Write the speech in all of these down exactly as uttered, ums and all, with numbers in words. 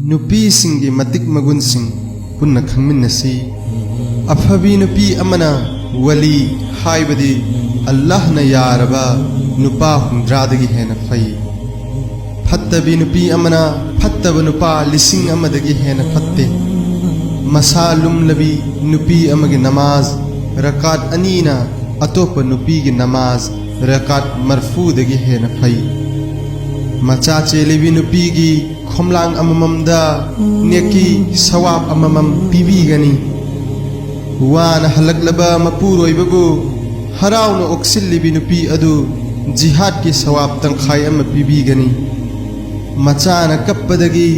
ꯅꯨꯄꯤꯁꯤꯡꯒꯤ ꯃꯇꯤꯛ ꯃꯒꯨꯟꯁꯤꯡ ꯄꯨꯟꯅ ꯈꯪꯃꯤꯟꯅꯁꯤ꯫ ꯑꯐꯕꯤ ꯅꯨꯄꯤ ꯑꯃꯅ ꯋꯂꯤ, ꯍꯥꯏꯕꯗꯤ ꯑꯜꯂꯥꯍꯅ ꯌꯥꯔꯕ ꯅꯨꯄꯥ ꯍꯨꯝꯗ꯭ꯔꯥꯗꯒꯤ ꯍꯦꯟꯅ ꯐꯩ꯫ ꯐꯠꯇꯕꯤ ꯅꯨꯄꯤ ꯑꯃꯅ ꯐꯠꯇꯕ ꯅꯨꯄꯥ ꯂꯤꯁꯤꯡ ꯑꯃꯗꯒꯤ ꯍꯦꯟꯅ ꯐꯠꯇꯦ꯫ ꯃꯁꯥ ꯂꯨꯝꯂꯕꯤ ꯅꯨꯄꯤ ꯑꯃꯒꯤ ꯅꯃꯥꯖ ꯔꯀꯥꯠ ꯑꯅꯤꯅ ꯑꯇꯣꯞꯄ ꯅꯨꯄꯤꯒꯤ ꯅꯃꯥꯖ ꯔꯀꯥꯠ ꯃꯔꯐꯨꯗꯒꯤ ꯍꯦꯟꯅ ꯐꯩ꯫ ꯃꯆꯥ ꯆꯦꯜꯂꯤꯕꯤ ꯅꯨꯄꯤꯒꯤ ꯈꯣꯝꯂꯥꯡ ꯑꯃꯃꯝꯗ ꯅꯦꯀꯤ ꯁꯋꯥꯕ ꯑꯃꯃꯝ ꯄꯤꯕꯤꯒꯅꯤ꯫ ꯋꯥꯅ ꯍꯜꯂꯛꯂꯕ ꯃꯄꯨꯔꯣꯏꯕꯕꯨ ꯍꯔꯥꯎꯅ ꯑꯣꯛꯁꯤꯜꯂꯤꯕꯤ ꯅꯨꯄꯤ ꯑꯗꯨ ꯖꯤꯍꯥꯗꯀꯤ ꯁꯋꯥꯕ ꯇꯪꯈꯥꯏ ꯑꯃ ꯄꯤꯕꯤꯒꯅꯤ꯫ ꯃꯆꯥꯅ ꯀꯞꯄꯗꯒꯤ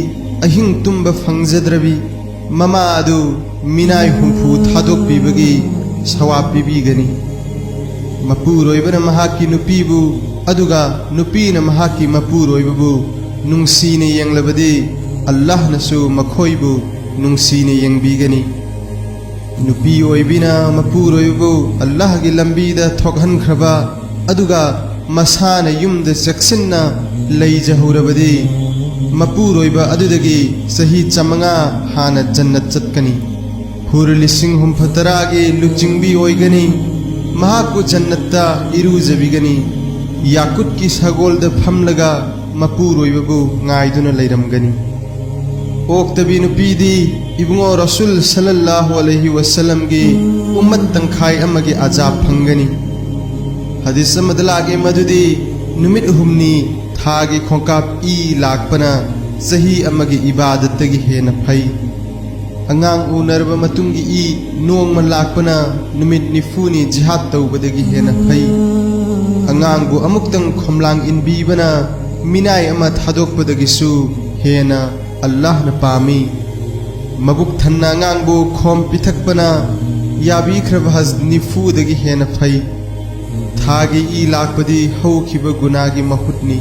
ꯑꯍꯤꯡ ꯇꯨꯝꯕ ꯐꯪꯖꯗ꯭ꯔꯕꯤ ꯃꯃꯥ ꯑꯗꯨ ꯃꯤꯅꯥꯏ ꯍꯨꯝꯐꯨ ꯊꯥꯗꯣꯛꯄꯤꯕꯒꯤ ꯁꯋꯥꯕ ꯄꯤꯕꯤꯒꯅꯤ꯫ ꯃꯄꯨꯔꯣꯏꯕꯅ ꯃꯍꯥꯛꯀꯤ ꯅꯨꯄꯤꯕꯨ, ꯑꯗꯨꯒ ꯅꯨꯄꯤꯅ ꯃꯍꯥꯛꯀꯤ ꯃꯄꯨꯔꯣꯏꯕꯕꯨ ꯅꯨꯡꯁꯤꯅ ꯌꯦꯡꯂꯕꯗꯤ, ꯑꯜꯂꯥꯍꯅꯁꯨ ꯃꯈꯣꯏꯕꯨ ꯅꯨꯡꯁꯤꯅ ꯌꯦꯡꯕꯤꯒꯅꯤ꯫ ꯅꯨꯄꯤ ꯑꯣꯏꯕꯤꯅ ꯃꯄꯨꯔꯣꯏꯕꯕꯨ ꯑꯜꯂꯥꯍꯒꯤ ꯂꯝꯕꯤꯗ ꯊꯣꯛꯍꯟꯈ꯭ꯔꯕ, ꯑꯗꯨꯒ ꯃꯁꯥꯅ ꯌꯨꯝꯗ ꯆꯦꯛꯁꯤꯟꯅ ꯂꯩꯖꯍꯧꯔꯕꯗꯤ, ꯃꯄꯨꯔꯣꯏꯕ ꯑꯗꯨꯗꯒꯤ ꯆꯍꯤ ꯆꯥꯃꯉꯥ ꯍꯥꯟꯅ ꯖꯟꯅꯠ ꯆꯠꯀꯅꯤ꯫ ꯍꯨꯔ ꯂꯤꯁꯤꯡ ꯍꯨꯝꯐꯨ ꯇꯔꯥꯒꯤ ꯂꯨꯆꯤꯡꯕꯤ ꯑꯣꯏꯒꯅꯤ꯫ ꯃꯍꯥꯛꯄꯨ ꯖꯟꯅꯠꯇ ꯏꯔꯨꯖꯕꯤꯒꯅꯤ꯫ ꯌꯥꯀꯨꯠꯀꯤ ꯁꯒꯣꯜꯗ ꯐꯝꯂꯒ ꯃꯄꯨꯔꯣꯏꯕꯕꯨ ꯉꯥꯏꯗꯨꯅ ꯂꯩꯔꯝꯒꯅꯤ꯫ ꯑꯣꯛꯇꯕꯤ ꯅꯨꯄꯤꯗꯤ ꯏꯕꯨꯡꯉꯣ ꯔꯁꯨꯜ ꯁꯜꯂꯜꯂꯥꯍꯨ ꯑꯂꯩꯍꯤ ꯋꯁꯜꯂꯝꯒꯤ ꯎꯝꯃꯠ ꯇꯪꯈꯥꯏ ꯑꯃꯒꯤ ꯑꯖꯥꯕ ꯐꯪꯒꯅꯤ꯫ ꯍꯗꯤꯁ ꯑꯃꯗ ꯂꯥꯛꯂꯤ ꯃꯗꯨꯗꯤ, ꯅꯨꯃꯤꯠ ꯍꯨꯝꯅꯤ ꯊꯥꯒꯤ ꯈꯣꯡꯀꯥꯞ ꯏ ꯂꯥꯛꯄꯅ ꯆꯍꯤ ꯑꯃꯒꯤ ꯏꯕꯥꯗꯠꯇꯒꯤ ꯍꯦꯟꯅ ꯐꯩ꯫ ꯑꯉꯥꯡ ꯎꯅꯔꯕ ꯃꯇꯨꯡꯒꯤ ꯏ ꯅꯣꯡꯃ ꯂꯥꯛꯄꯅ ꯅꯨꯃꯤꯠ ꯅꯤꯐꯨꯅꯤ ꯖꯤꯍꯥꯗ ꯇꯧꯕꯗꯒꯤ ꯍꯦꯟꯅ ꯐꯩ꯫ ꯑꯉꯥꯡꯕꯨ ꯑꯃꯨꯛꯇꯪ ꯈꯣꯝꯂꯥꯡ ꯏꯟꯕꯤꯕꯅ ꯃꯤꯅꯥꯏ ꯑꯃ ꯊꯥꯗꯣꯛꯄꯗꯒꯤꯁꯨ ꯍꯦꯟꯅ ꯑꯜꯂꯥꯍꯅ ꯄꯥꯝꯃꯤ꯫ ꯃꯕꯨꯛ ꯊꯟꯅ ꯑꯉꯥꯡꯕꯨ ꯈꯣꯝ ꯄꯤꯊꯛꯄꯅ ꯌꯥꯕꯤꯈ꯭ꯔꯕ ꯍꯖ ꯅꯤꯐꯨꯗꯒꯤ ꯍꯦꯟꯅ ꯐꯩ꯫ ꯊꯥꯒꯤ ꯏ ꯂꯥꯛꯄꯗꯤ ꯍꯧꯈꯤꯕ ꯒꯨꯅꯥꯒꯤ ꯃꯍꯨꯠꯅꯤ꯫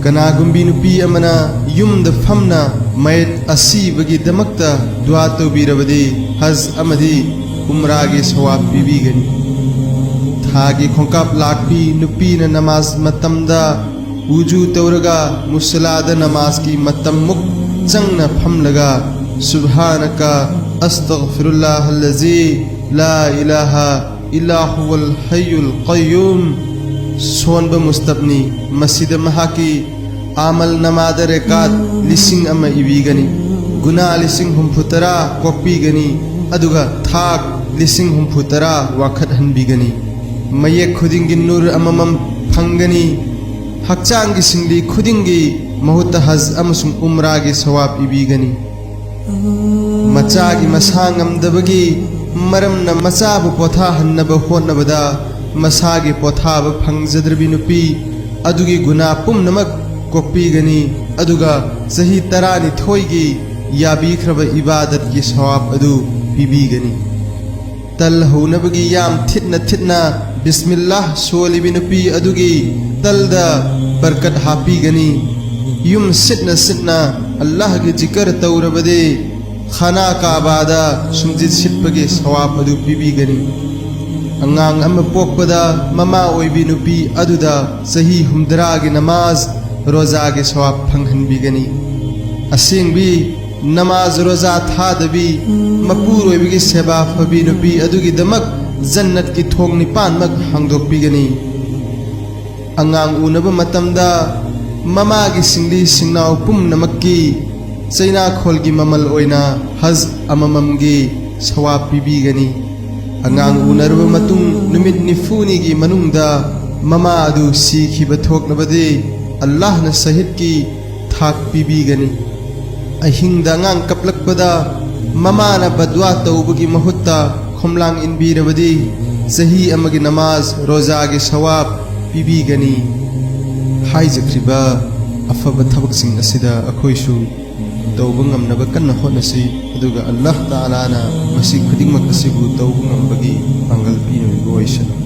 ꯀꯅꯥꯒꯨꯝꯕꯤ ꯅꯨꯄꯤ ꯑꯃꯅ ꯌꯨꯝꯗ ꯐꯝꯅ ꯃꯌꯦꯠ ꯑꯁꯤꯕꯒꯤꯗꯃꯛꯇ ꯗꯨꯋꯥ ꯇꯧꯕꯤꯔꯕꯗꯤ, ꯍꯖ ꯑꯃꯗꯤ ꯎꯝꯔꯥꯒꯤ ꯁꯋꯥꯕ ꯄꯤꯕꯤꯒꯅꯤ꯫ ꯊꯥꯒꯤ ꯈꯣꯡꯀꯥꯞ ꯂꯥꯛꯄꯤ ꯅꯨꯄꯤꯅ ꯅꯃꯥꯖ ꯃꯇꯝꯗ ꯎꯖꯨ ꯇꯧꯔꯒ ꯃꯨꯁꯂꯥꯗ ꯅꯃꯥꯖꯀꯤ ꯃꯇꯝꯃꯨꯛ ꯆꯪꯅ ꯐꯝꯂꯒ, "ꯁꯨꯕꯍꯥꯅꯀ ꯑꯁꯇꯒꯐꯤꯔꯨꯜꯂꯥꯍꯜꯂꯖꯤ ꯂꯥ ꯏꯂꯥꯍ ꯏꯜꯂꯥ ꯍꯨꯋꯜ ꯍꯩꯌꯨꯜ ꯀꯌꯨꯝ" ꯁꯣꯟꯕ ꯃꯨꯁꯇꯞꯅꯤ꯫ ꯃꯁꯤꯗ ꯃꯍꯥꯛꯀꯤ ꯑꯃꯜ ꯅꯃꯥꯗ ꯔꯦꯀꯥꯠ ꯂꯤꯁꯤꯡ ꯑꯃ ꯏꯕꯤꯒꯅꯤ, ꯒꯨꯅꯥ ꯂꯤꯁꯤꯡ ꯍꯨꯝꯐꯨ ꯇꯔꯥ ꯀꯣꯛꯄꯤꯒꯅꯤ, ꯑꯗꯨꯒ ꯊꯥꯛ ꯂꯤꯁꯤꯡ ꯍꯨꯝꯐꯨ ꯇꯔꯥ ꯋꯥꯡꯈꯠꯍꯟꯕꯤꯒꯅꯤ꯫ ꯃꯌꯦꯛ ꯈꯨꯗꯤꯡꯒꯤ ꯅꯨꯔ ꯑꯃꯃꯝ ꯐꯪꯒꯅꯤ꯫ ꯍꯛꯆꯥꯡꯒꯤ ꯁꯤꯡꯂꯤ ꯈꯨꯗꯤꯡꯒꯤ ꯃꯍꯨꯠꯇ ꯍꯖ ꯑꯃꯁꯨꯡ ꯎꯝꯔꯥꯒꯤ ꯁꯋꯥꯕ ꯄꯤꯕꯤꯒꯅꯤ꯫ ꯃꯆꯥꯒꯤ ꯃꯁꯥ ꯉꯝꯗꯕꯒꯤ ꯃꯔꯝꯅ ꯃꯆꯥꯕꯨ ꯄꯣꯊꯥꯍꯟꯅꯕ ꯍꯣꯠꯅꯕꯗ ꯃꯁꯥꯒꯤ ꯄꯣꯊꯥꯕ ꯐꯪꯖꯗ꯭ꯔꯕꯤ ꯅꯨꯄꯤ ꯑꯗꯨꯒꯤ ꯒꯨꯅꯥ ꯄꯨꯝꯅꯃꯛ ꯀꯣꯛꯄꯤꯒꯅꯤ, ꯑꯗꯨꯒ ꯆꯍꯤ ꯇꯔꯥꯅꯤꯊꯣꯏꯒꯤ ꯌꯥꯕꯤꯈ꯭ꯔꯕ ꯏꯕꯥꯗꯠꯀꯤ ꯁꯋꯥꯕ ꯑꯗꯨ ꯄꯤꯕꯤꯒꯅꯤ꯫ ꯇꯜ ꯍꯧꯅꯕꯒꯤ ꯌꯥꯝ ꯊꯤꯠꯅ ꯊꯤꯠꯅ ꯕꯤꯁꯃꯤꯜꯂꯥꯍ ꯁꯣꯜꯂꯤꯕꯤ ꯅꯨꯄꯤ ꯑꯗꯨꯒꯤ ꯇꯜꯗ ꯕꯔꯀꯠ ꯍꯥꯞꯄꯤꯒꯅꯤ꯫ ꯌꯨꯝ ꯁꯤꯠꯅ ꯁꯤꯠꯅ ꯑꯜꯂꯥꯍꯒꯤ ꯖꯤꯀꯔ ꯇꯧꯔꯕꯗꯤ ꯈꯥꯅꯥ ꯀꯥꯕꯥꯗ ꯁꯨꯝꯖꯤꯠ ꯁꯤꯠꯄꯒꯤ ꯁꯋꯥꯕ ꯑꯗꯨ ꯄꯤꯕꯤꯒꯅꯤ꯫ ꯑꯉꯥꯡ ꯑꯃ ꯄꯣꯛꯄꯗ ꯃꯃꯥ ꯑꯣꯏꯕꯤ ꯅꯨꯄꯤ ꯑꯗꯨꯗ ꯆꯍꯤ ꯍꯨꯝꯗ꯭ꯔꯥꯒꯤ ꯅꯃꯥꯖ ꯔꯣꯖꯥꯒꯤ ꯁꯋꯥꯕ ꯐꯪꯍꯟꯕꯤꯒꯅꯤ꯫ ꯑꯁꯦꯡꯕꯤ ꯅꯃꯥꯖ ꯔꯣꯖꯥ ꯊꯥꯗꯕꯤ, ꯃꯄꯨꯔꯣꯏꯕꯒꯤ ꯁꯦꯕꯥ ꯐꯕꯤ ꯅꯨꯄꯤ ꯑꯗꯨꯒꯤꯗꯃꯛ ꯖꯟꯅꯠꯀꯤ ꯊꯣꯡ ꯅꯤꯄꯥꯟꯃꯛ ꯍꯥꯡꯗꯣꯛꯄꯤꯒꯅꯤ꯫ ꯑꯉꯥꯡ ꯎꯅꯕ ꯃꯇꯝꯗ ꯃꯃꯥꯒꯤ ꯁꯤꯡꯂꯤ ꯁꯤꯡꯅꯥꯎ ꯄꯨꯝꯅꯃꯛꯀꯤ ꯆꯩꯅꯥꯈꯣꯜꯒꯤ ꯃꯃꯜ ꯑꯣꯏꯅ ꯍꯖ ꯑꯃꯃꯝꯒꯤ ꯁꯋꯥꯕ ꯄꯤꯕꯤꯒꯅꯤ꯫ ꯑꯉꯥꯡ ꯎꯅꯔꯕ ꯃꯇꯨꯡ ꯅꯨꯃꯤꯠ ꯅꯤꯐꯨꯅꯤꯒꯤ ꯃꯅꯨꯡꯗ ꯃꯃꯥ ꯑꯗꯨ ꯁꯤꯈꯤꯕ ꯊꯣꯛꯂꯕꯗꯤ ꯑꯜꯂꯥꯍꯅ ꯁꯍꯤꯗꯀꯤ ꯊꯥꯛ ꯄꯤꯕꯤꯒꯅꯤ꯫ ꯑꯍꯤꯡꯗ ꯑꯉꯥꯡ ꯀꯞꯂꯛꯄꯗ ꯃꯃꯥꯅ ꯕꯗꯋꯥ ꯇꯧꯕꯒꯤ ꯃꯍꯨꯠꯇ ꯈꯣꯝꯂꯥꯡ ꯏꯟꯕꯤꯔꯕꯗꯤ ꯆꯍꯤ ꯑꯃꯒꯤ ꯅꯃꯥꯖ ꯔꯣꯖꯥꯒꯤ ꯁꯋꯥꯕ ꯄꯤꯕꯤꯒꯅꯤ꯫ ꯍꯥꯏꯖꯈ꯭ꯔꯤꯕ ꯑꯐꯕ ꯊꯕꯛꯁꯤꯡ ꯑꯁꯤꯗ ꯑꯩꯈꯣꯏꯁꯨ ꯇꯧꯕ ꯉꯝꯅꯕ ꯀꯟꯅ ꯍꯣꯠꯅꯁꯤ, ꯑꯗꯨꯒ ꯑꯜꯂꯥꯍ ꯇꯥꯂꯥꯅ ꯃꯁꯤ ꯈꯨꯗꯤꯡꯃꯛ ꯑꯁꯤꯕꯨ ꯇꯧꯕ ꯉꯝꯕꯒꯤ ꯄꯥꯡꯒꯜ ꯄꯤꯅꯕꯤꯕ ꯑꯣꯏꯁꯅꯨ꯫